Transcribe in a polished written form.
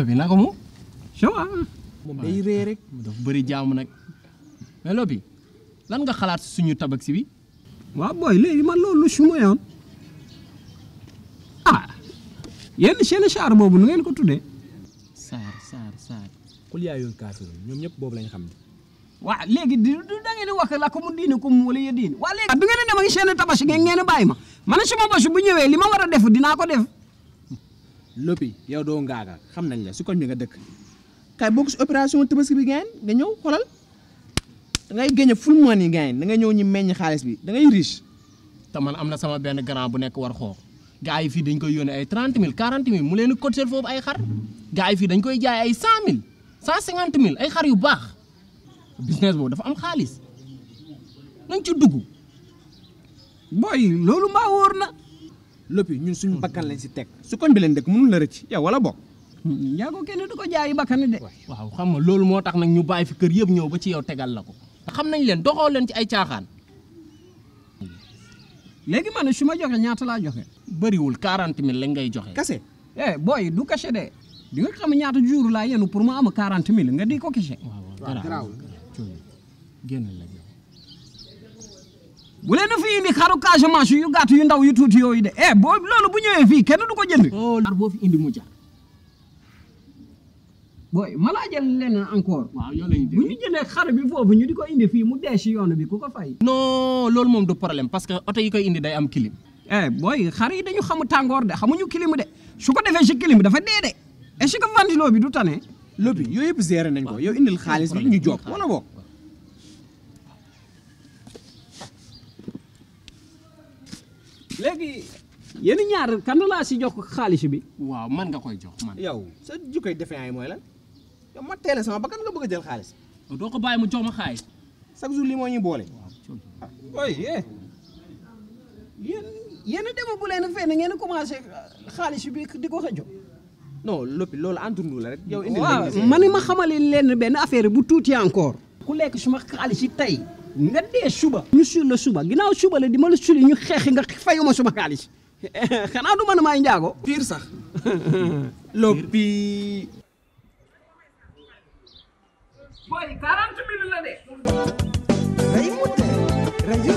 Lobby naka mu. ça va. moom day ree rek. dafa bëri jàmm nag mais Lobby lan nga xalaat suñu tabaski bi. waaw booy léegi man loolu su ma yoon ah yéen seen char boobu nu ngeen ko tuddee. Saar. xul yaa yoon kaafir ñoom ñëpp boobu lañ xam ne. waaw léegi du da ngeen di wax la ko mu diine ko mu wala ya diine waa léegi. du ngeen di dem ak seen tabaski ngeen bàyyi ma man suma bos bu ñëwee li ma war a def dinaa ko def. Lobby yow doo ngaaga xam nañ la si koñ bi nga dëkk. kay bokk si opération tabaski bi nga ñëw xoolal da ngay gagné full money da ngay ñëw ñu meññ xaalis bi da ngay riche. te man am na sama benn grand bu nekk war xoox gars yi fii dañ koy yónnee ay 30 000 40 000 mu leen di cotiser foofu ay xar gars yi fii dañ koy jaay ay 100 000 150 000 ay xar yu baax business boobu dafa am xaalis nañ ci dugg. booy loolu mbaa wóor na. Lobby ñun suñu bakkan lañ si teg su koñ bi leen dëkk mënul la rëcc yow wala bokk. yaa ko kenn du ko jaayi bakkan de. waaw xam nga loolu moo tax nag ñu bàyyi fi kër yëpp ñëw ba ci yow tegal la ko. xam nañ leen doxoo leen ci ay caaxaan. léegi man su ma joxe ñaata laa joxe. bëriwul 40 000 lañ ngay joxe. kase. booy du cachet de di nga xam ñaata jour laa yenu pour ma am 40 000 nga di ko cachet. waaw garaaw génn la bu leen fi indi xaru Casamance yu gàtt yu ndaw yu tuuti yooyu de boo loolu bu ñëwee fii kenn du ko jënd. xar boo fi indi mu jar. booy ma laa jël leneen encore. waaw yow la ñuy bu ñu jëlee xar bi foofu ñu di ko indi fii mu dee si yoon bi ku ko fay. non loolu moom du problème parce que oto yi koy indi day am clim. booy xar yi dañu xamu tàngoor de xamuñu clim de su ko defee si clim dafa dee de est-ce que ventilo bi du tane. Lobby yooyu yëpp géré nañ ko yow indil xaalis bi ñu jox wala bokk. léegi yéen ñaar kan laa si jox xaalis bi. waaw man nga koy jox man. yow sa jikkoy defee ay mooy lan yow ma teele sama bakkan nga bëgg a jël xaalis. doo ko bàyyi mu jox ma xaalis. chaque jour lii moo ñuy boole. ooy yéen a dem bu leen fenn ngeen commencé xaalis bi di ko xëjoo. non Lobby loolu entre nous la rek. yow indi waaw man ma xamale leen benn affaire bu tuuti encore. ku lekk suma xaalis yi tey nga dee suba. ñu suul la suba ginnaaw suba la di ma la suli ñu xeexi nga fayuma suma xaalis xanaa du man maay njaago. pire sax. Lobby. boy 40 000 la de. Rey mu tey rajo